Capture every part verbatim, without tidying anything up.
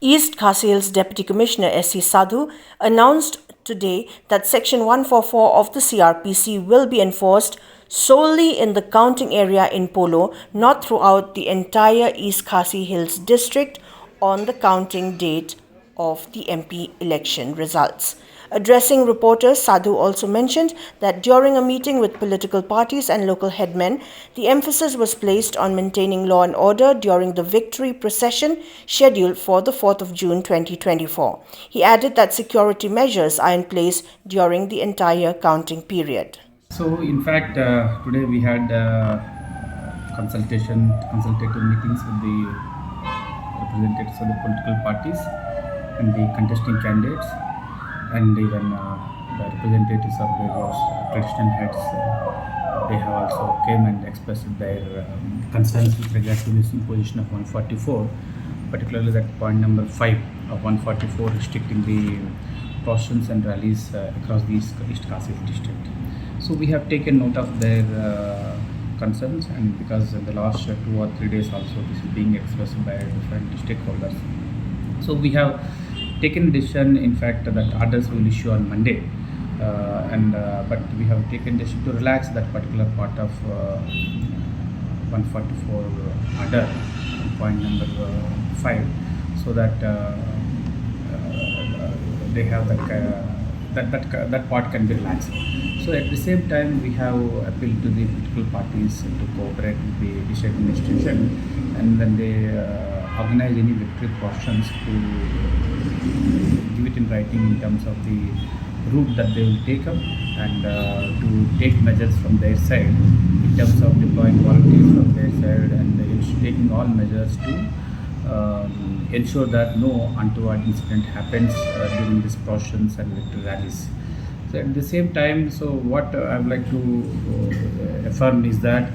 East Khasi Hills Deputy Commissioner S C Sadhu announced today that Section one four four of the C R P C will be enforced solely in the counting area in Polo, not throughout the entire East Khasi Hills district, on the counting date of the M P election results. Addressing reporters, Sadhu also mentioned that during a meeting with political parties and local headmen, the emphasis was placed on maintaining law and order during the victory procession scheduled for the fourth of June twenty twenty-four. He added that security measures are in place during the entire counting period. So, in fact, uh, today we had uh, consultation, consultative meetings with the representatives of the political parties and the contesting candidates, and even uh, the representatives of various traditional heads. Uh, they have also came and expressed their um, concerns with regard to this imposition of one forty-four, particularly that point number five of one forty-four, restricting the processions and rallies uh, across the East, East Khasi district. So we have taken note of their uh, concerns, and because in the last uh, two or three days also this is being expressed by different stakeholders. So we have taken decision, in fact, that orders will issue on Monday. Uh, and uh, but we have taken decision to relax that particular part of uh, one forty-four order, point number uh, five, so that uh, uh, they have that uh, that that ca- that part can be relaxed. So at the same time, we have appealed to the political parties to cooperate with the district administration, and when they uh, organize any victory processions, to give it in writing in terms of the route that they will take up, and uh, to take measures from their side in terms of deploying volunteers from their side, and ins- taking all measures to um, ensure that no untoward incident happens uh, during these processions and victory rallies. So at the same time, so what uh, I would like to uh, affirm is that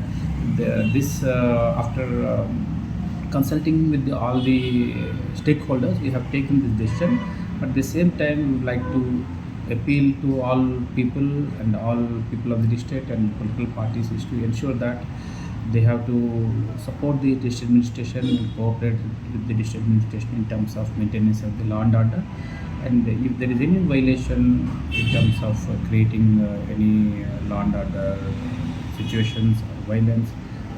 the, this, uh, after um, consulting with the, all the stakeholders, we have taken this decision. At the same time, we would like to appeal to all people and all people of the district and political parties is to ensure that they have to support the district administration and cooperate with the district administration in terms of maintenance of the law and order. And if there is any violation in terms of uh, creating uh, any uh, law and order situations or violence,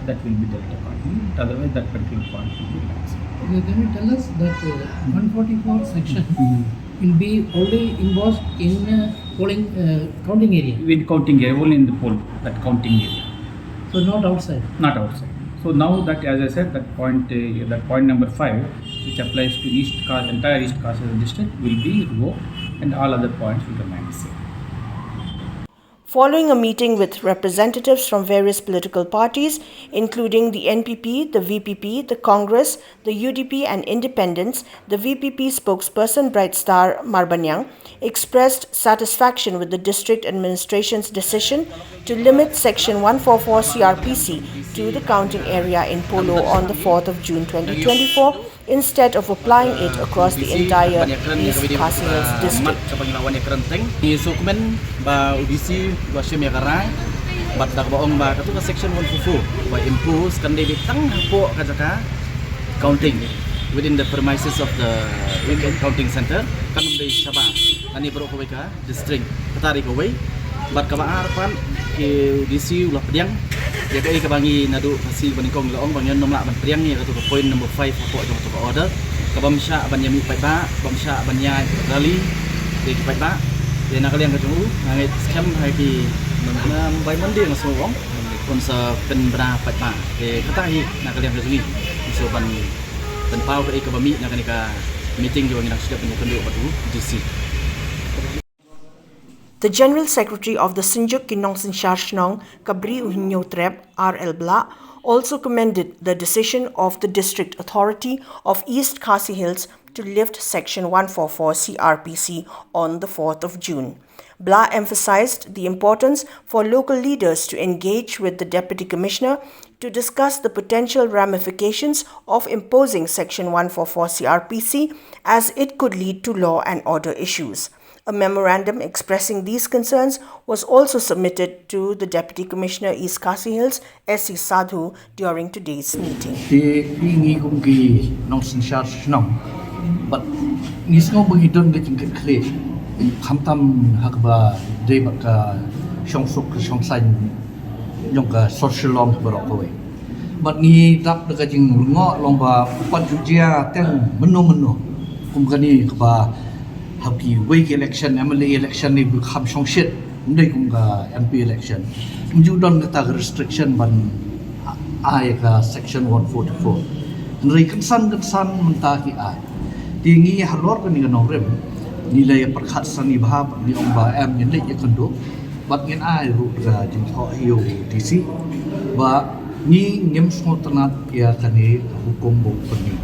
that will be dealt upon. Otherwise, that particular point will be relaxed. Okay, can you tell us that uh, one forty-four section will be only imposed in uh, polling uh, counting area, In counting area, only in the poll, that counting area, so not outside? Not outside. So now that, as I said, that point, uh, that point number five, which applies to East Ka- entire East Khasi Hills district, will be revoked, and all other points will remain the same. Following a meeting with representatives from various political parties, including the N P P, the V P P, the Congress, the U D P, and independents, the V P P spokesperson Bright Star Marbaniang expressed satisfaction with the district administration's decision to limit Section one forty-four C R P C to the counting area in Polo on the fourth of June twenty twenty-four, instead of applying it across the entire East Khasi Hills district. Ngi sngewkmen ba u D C u la shim ïa ka rai bad da kaba ong ba katu ka section one four four ba impose kan dei tang hapoh ka jaka counting within the premises of the counting center, kan dei shabar ani baroh kawei ka district. Kata dei kawei. Bad kaba ar pat, ki D C u la pdiang ïa kaei kaba ngi naduh ka sngi ba nyngkong ngi la ong ba ngi nym lah ban pdiang ïa katu ka point number five hapoh jong katu ka order, kaba ym shah ban ïa mih paidbah, ba ym shah ban ïa rally ïa ki paidbah. Te na ka liang ka jong u nga ngeit skhem ha ki, na by Monday nga sngew ong un sa pynbna paidbah. Te kata hi na ka liang ka jong ngi, ngi sngewbha ban pynpaw kaei kaba mih na kane ka meeting kaba ngi dang shu dep ban ïakynduh bad u D C. The General Secretary of the Synjuk Ki Nongsynshar Shnong Kabri U Hynñiewtrep, R L Blah, also commended the decision of the District Authority of East Khasi Hills to lift Section one four four C R P C on the fourth of June. Blah emphasized the importance for local leaders to engage with the Deputy Commissioner to discuss the potential ramifications of imposing Section one four four C R P C, as it could lead to law and order issues. A memorandum expressing these concerns was also submitted to the Deputy Commissioner East Khasi Hills, S C Sadhu, during today's meeting. Te ngi kum ki nongsynshar shnong Bad ngi sngew ba ngi don ka jingkitkhlieh, khamtam ha kaba dei bad ka shongsuk ka shongsaiñ jong ka sor Shillong baroh kawei. Bad ngi dap da ka jinglyngngoh long ba u pat ju jia teng mynno mynno kum kane kaba ha kiwei ki election, M L A election ne ba kham shongshit, ym dei kum ka M P election. Ym ju don kata ka restriction ban ai ka section one forty-four. Hynrei kynsan kynsan mynta ki ai. Te ngi halor kane ka nongrim ngi la ïa pyrkhat sani bha bad ngi ong ba em, ngin leit ïakynduh bad ngin ai ruh ka jingthoh ïa u D C ba ngi ngim sngewtynnat ïa kane ka hukum ba u pynmih.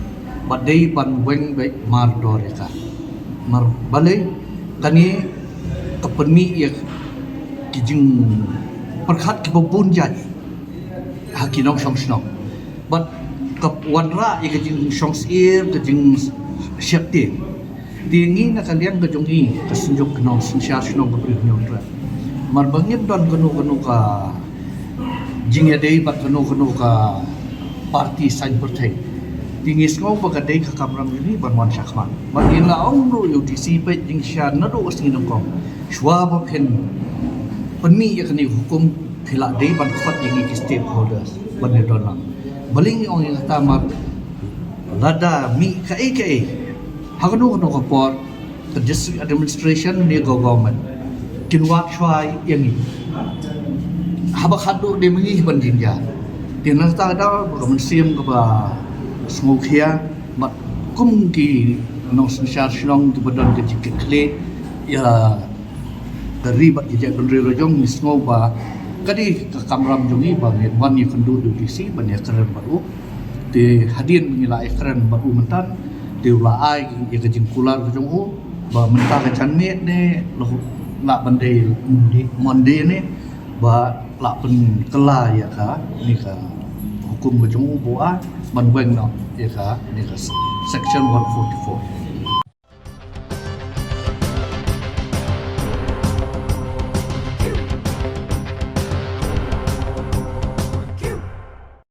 Bad dei ban weng beit mardor ïa ka. Namar balei? Kane ka pynmih ïa ki jingpyrkhat kiba bun jait ha ki nongshong shnong. Bad ka wanrah ïa ka jingshongsyier, ka jingsheptieng. Te ngi na ka liang ka jong ngi, ka Synjuk ki Nongsynshar Shnong ka Bri u Hynñiewtrep, namar ba ngim don kano kano ka jingïadei bad kano kano ka parti saiñ pyrthei. Te ngi sngew ba ka dei ka kamram jong ngi ban wan shakhmat. Bad ngi la ong ruh ïa u D C peit, jingshisha naduh ka sngi nyngkong, shuwa ba phin pynmih ïa kane ka hukum, phi la dei ban khot ïa ngi ki stakeholders ban ïadon lang. Balei ngi ong ïa kata? Namar lada mih kaei kaei ha kano kano ka por, ka district administration ne ka government kin wad shuwa ïa ngi. Haba khatduh dei ma ngi hi ban jynjar. Te na kata ka daw ba ka mynsiem kaba sngewkhia bad kum ki nongsynshar shnong kiba don ka jingkitkhlieh ïa ka ri bad ka jaitbynriew la jong, ngi sngew ba ka dei ka kamram jong ngi ba ngin wan ïakynduh ïa u D C ban ïakren bad u. Te hadien ngi la ïakren bad u mynta, te u la ai ïa ka jingkular ka jong u ba mynta ka janmiet ne la, lah ban dei Monday ne ba lah pynkylla ïa kane ka hukum ka jong u ba u ai ban weng noh ïa kane ka section one forty-four.